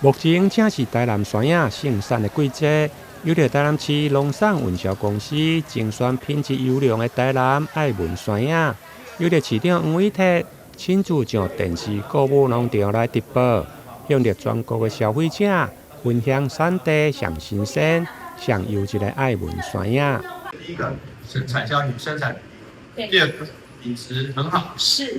目前正是台南山仔盛產的季節，由著台南市農產運銷公司精選品質優良的台南愛文山仔，由著市長黃偉哲親自上電視購物農場來直播，向著全國的消費者分享產地上新鮮、上優質的愛文山仔。第一個是產銷與生產，第二個品質很好，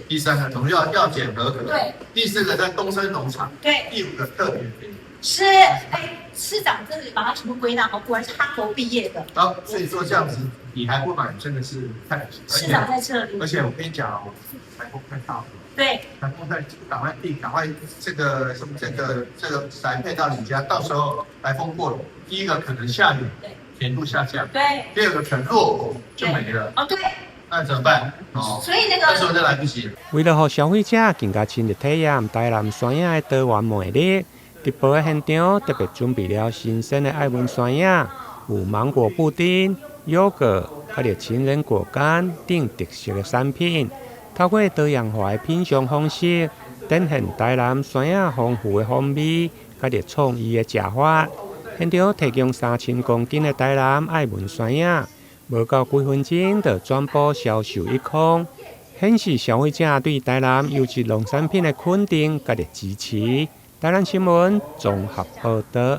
第三個農藥藥檢合格，第四個在東升農場，第五個特別便宜。是，哎，市長真的把它全部歸納好，果然是哈佛畢業的。好，所以說這樣子你還不買，真的是太可惜。市長在這裡。而且我跟你講，颱風快到了。颱風在趕快訂，趕快這個宅配到你家，到時候颱風過了，第一個可能下雨，甜度下降，第二個可能落果就沒了。那怎麼辦？哦，所以那個那時候就來不及。為了予消費者更加深入體驗台南山仔的多元魅力，直播的現場特別準備了新鮮的愛文山仔，有芒果布丁、優格、佮著情人果乾等特色的產品，透過多樣化的品嘗方式，展現台南山仔豐富的風味，佮著創意的食法。現場提供3000公斤的台南愛文山仔，無夠幾分鐘就全部銷售一空，顯示消費者對台南優質農產品的肯定佮著支持。台南新聞綜合報導。